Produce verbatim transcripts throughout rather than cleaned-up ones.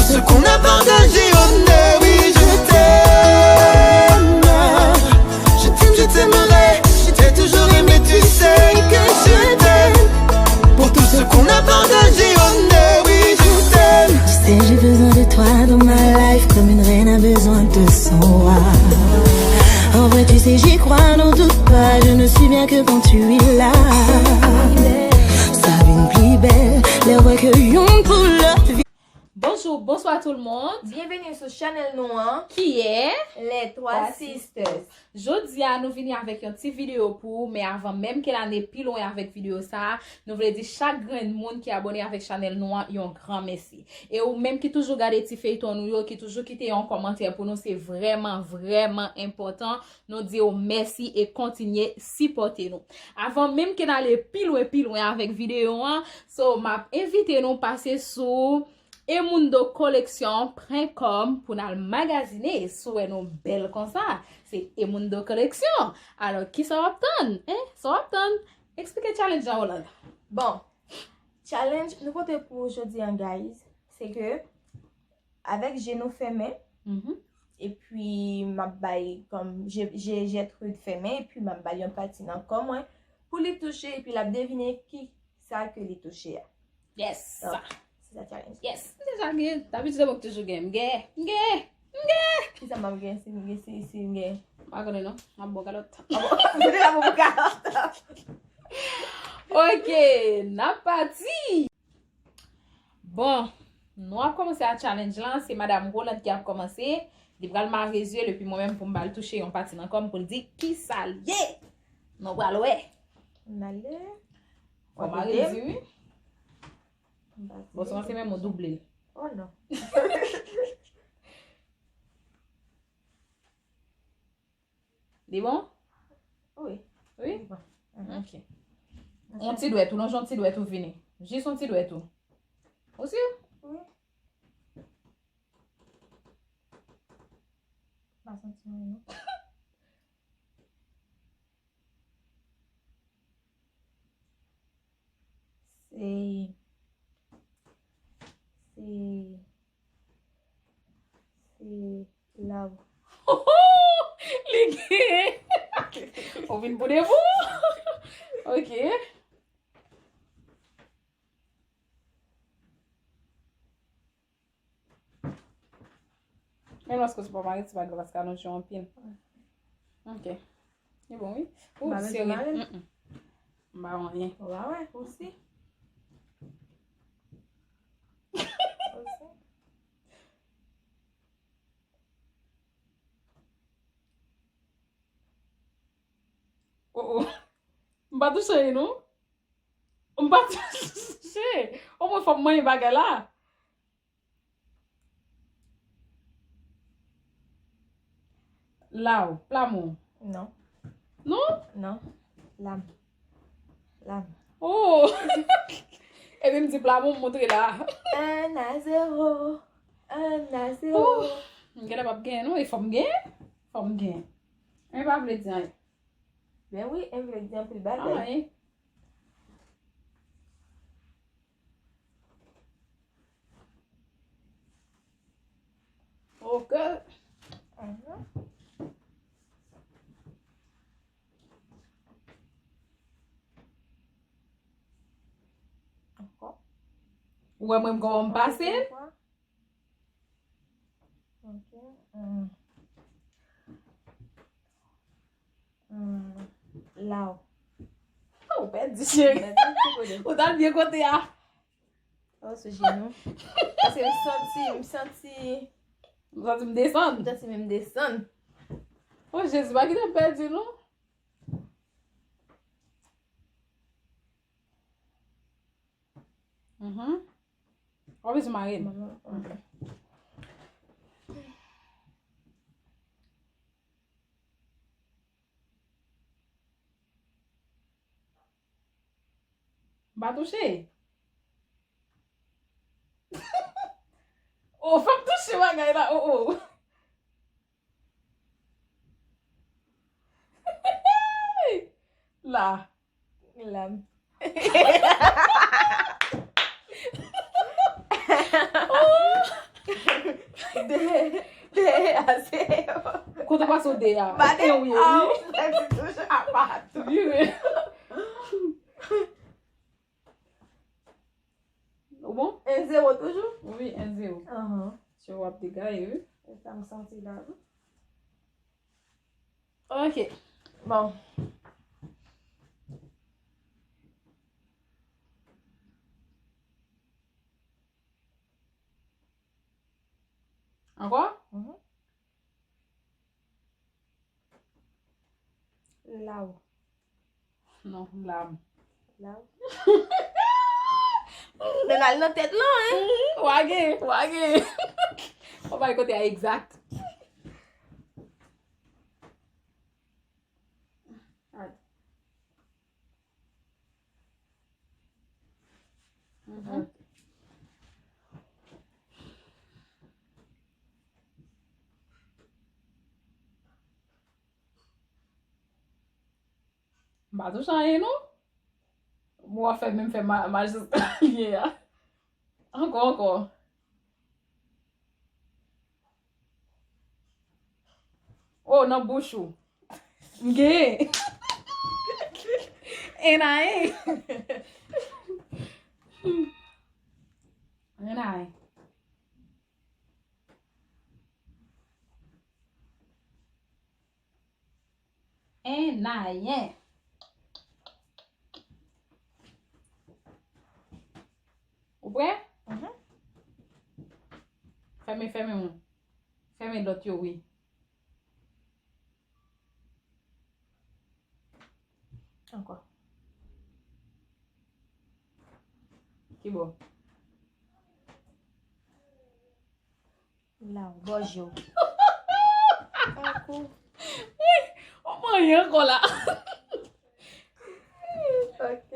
Ce qu'on a partagé, oh, mais oui, je t'aime. Je t'aime, je t'aimerai. Je t'ai toujours aimé, tu sais que je t'aime. Pour tout ce qu'on a partagé, oh, mais oui, je t'aime. Tu sais, j'ai besoin de toi dans ma life comme une reine a besoin de son roi. En vrai, tu sais, j'y crois, n'en doute pas, je ne suis bien que quand tu es là. Sa vin pi bèl lè w wè ke youn pou lòt. Bonjou, bonswa tout le monde. Byenveni sou chanèl nou an, ki ye Les Trois Sisters. Jodi a nou vini avèk yon ti videyo pou ou, men avan menm ke n ale pi lwen avèk videyo sa a, nou vle di chak grenn moun ki abòne avèk chanèl nou an yon gran mèsi. E ou menm ki toujou gade ti feyton nou yo, ki toujou kite yon kòmantè pou nou, se vrèman, vrèman enpòtan. Nou di w mèsi e kontinye sipòte nou. Avan menm ke n ale pi lwen, pi lwen avèk videyo an, so m ap envite nou pase sou emundo collection point com pou n al magazine. Si w wè nou bèl konsa, se Emundo Collection. Alò, kisa w ap tann? Hein? Sa w ap tann? Eksplike challenge an, Rolanda. Bon, challenge nou pote pou jodi an, guys, se ke avèk je nou fèmen, epi m ap bay kòm je, je, je Trude fèmen, epi m ap bay yon pati nan kò mwen pou li touche, epi l ap devine ki sa ke li touche a. Yes. Donk, se sa challenge. Yes. M deja gen. Dabitid se mwen ki toujou gen. M gen. M gen. M gen. Kisa m ap gen? Si m gen, si, si m gen. M pa konnen non. M ap bon kalòt. M deja bon pou kalòt. Ok, n ap pati. Bon, nou ap kòmanse a challenge lan. Se Madam Rolande ki ap kòmanse. Li pral mare zye l, epi mwen menm pou m ba l touche yon pati nan kò m pou l di kisa l ye. Nou pral wè. N ale. Fò mare l di wi. Bon, se menm ou double l. Oh non. Li bon? Wi. Wi? Li bon. Mhm. Ok. Ok. Yon ti dwèt ou, lonje yon ti dwèt ou vini. Jis yon ti dwèt ou. Ou si? Wi. Pa santi mwen non. Se, se, se la. Li gen. Ou vin pou de vou. Ok. Men lòske se pa mare, se pa grav, paske alonje anpil. Ok. E bon, wi. Ou serye. Mm-mm. M pa wè anyen. Ou pa wè, ou si. Ou si. Oh, oh. M pa touche, non. M pa touche. Omwen fò m manyen bagay la. Law, plamou. Non. Non? Non. Lam. Lam. Oh! Epi m di plamou, m montre la. Un à zéro. Un à zéro. Oh! M genlè p ap genyen, non. E fò m genyen. Fò m genyen. Men pa vle di anyen. Ben wi, en vle di anpil bagay. Ah, wi. Ok. Mhm. Ankò. Ou wè mwen kòman m pase? Ok. Hmm. Hmm. Law. Oh, ou pèdi, cheri. Ou t al byen kote a. Oh, sou jenou. Paske m santi, m santi. M santi m desann. M santi menm desann. Oh, Jezi, pa kite m pèdi, non. Mhm. W ap bezwen mare l. M pa touche. Oh, fò m touche bagay la. Oh, oh. La. Lam. Oh! Kote w pase w de a? Ba de a, wi, wi. Ou pèdi toujou apa tou. Vire. Ou bon? En zewo toujou? Wi, en zewo. Aham. Se w ap degaye, wi. E sa m santi la, wi. Ok. Bon. Ankò? Mhm. Law. Non, lam. Law. Men l al nan tèt lan, hein? Mhm, w a gen, w a gen. W a bay kote a egzak. Mhm. M pa touche anyen, non. Mwen w ap fè menm fè ma-, majistra li ye a. Ankò, ankò. Oh, nan bouch ou. M genyen. N I. N I. N I. Ou prè? Mhm. Fèmen, fèmen, wi. Fèmen lòt yo, wi. Ankò. Ki bò? La, bò je w. Ankò. Wi, ou manyen ankò la. Ok.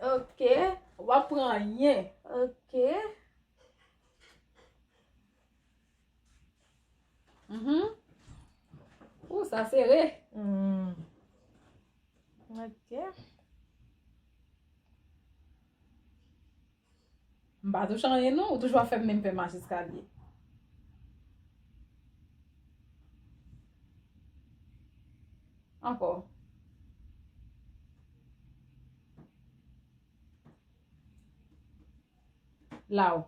Ok. Ou pa pran anyen. Ok. Mhm. Ou, sa sere. Hmm. Ok. M pa touche anyen non, ou toujou ap fè m menm fè mach eskalye. Ankò. Law.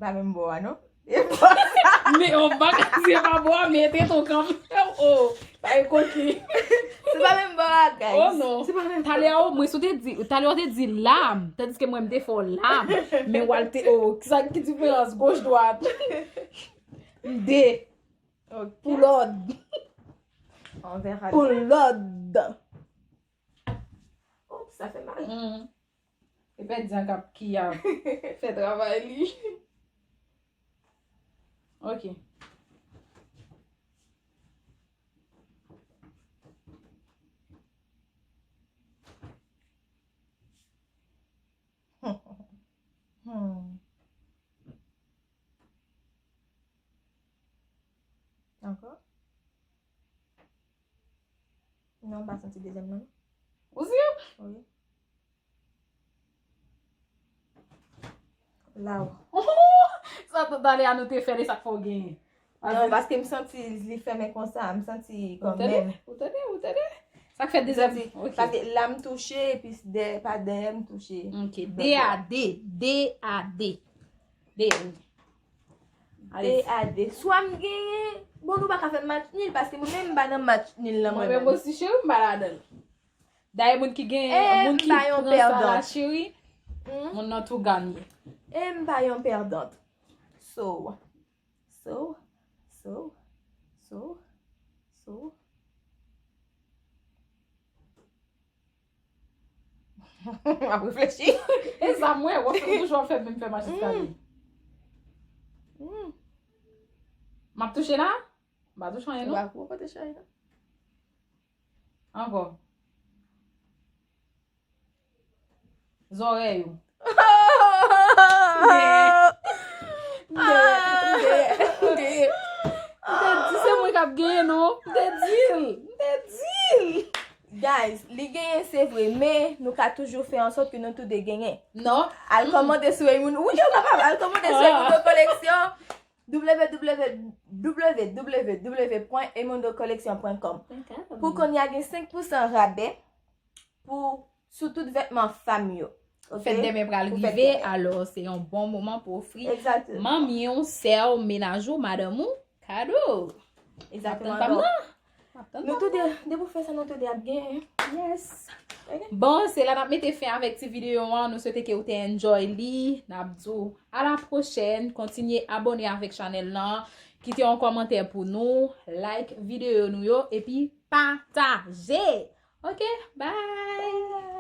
Pa menm bò a, non? E bò sa. Men, oh, m pa ka di se pa bò a, men tete w kanmenm. Oh, pa e koki. Se pa menm bò a, guys. Oh, non. Se pa menm bò. Talè a, o mwen, si w te di, talè a w te di lam, tandiske mwen, m te fè w lam. Men w al te, oh, sa ki diferans, goch, dwat? M de. Ok. Pou lòd. On verra bien. Pou lòd. Oups, sa fè mal. Mm. E pèdi an k ap ki a fè travay li. Ok. Hmm. Ankò? Non, m pa santi dezyèm nan, non. Ou si? Wi. Law. Sa tout talè a nou te fè, e sa k fè w genyen. Non, paske m santi li fèmen konsa, m santi kanmenm. Ou tande? Ou tande? Ou tande? Sa k fè dezyèm. Ok. Paske la m touche, epi dè-, pa dèyè m touche. Ok, de a de, de a de. De a de. De a de. Swa m genyen, bon, nou pa ka fè match nul, paske mwen menm m pa nan match nul lan mwen menm. Mwen menm osi, cheri, m pa ladan l. Dayè moun ki gen, eh, moun ki pran sa la, cheri, hmm, moun nan tou ganye. E m pa yon pèdant. So, so, so, so, so. M ap reflechi. E sa mwen, w ap fè, ou toujou ap fè menm fè mach eskalye. Mm. M ap touche la? M pa touche anyen, non? Ou pa touche anyen, non? Ankò. Zòrèy ou. M te, m te, m te, m te di se mwen k ap genyen, non. M te di l. M te di l. Guys, li genyen se vre, men nou ka toujou fè an sòt ke nou tou de genyen. Non. Al kòmande sou Emundo. Wi, ou kapab al kòmande sou Emundo Collection. W W W w w w point emundo collection point com. Pou kounye a gen senk pousan rabè pou sou tout vètman fanm yo. Ok? Fèt demen pral Pou fèt rive, demen. Alò se yon bon moman pou ofri Exactement. Manmi w, sè w, menaj ou, madanm ou kado. Exactement. Tann pa m Donc, nan. M ap tann nou pa tou m nan. de, depi w fè sa, nou tou de ap genyen. Yes. Bon, se la n ap mete fen avèk ti videyo an. Nou swete ke ou te enjoy li. N ap di w a la pwochèn. Kontinye abòne avèk chanèl lan. Kite yon kòmantè pou nou. Like videyo nou yo. Epi pataje. Ok, bye.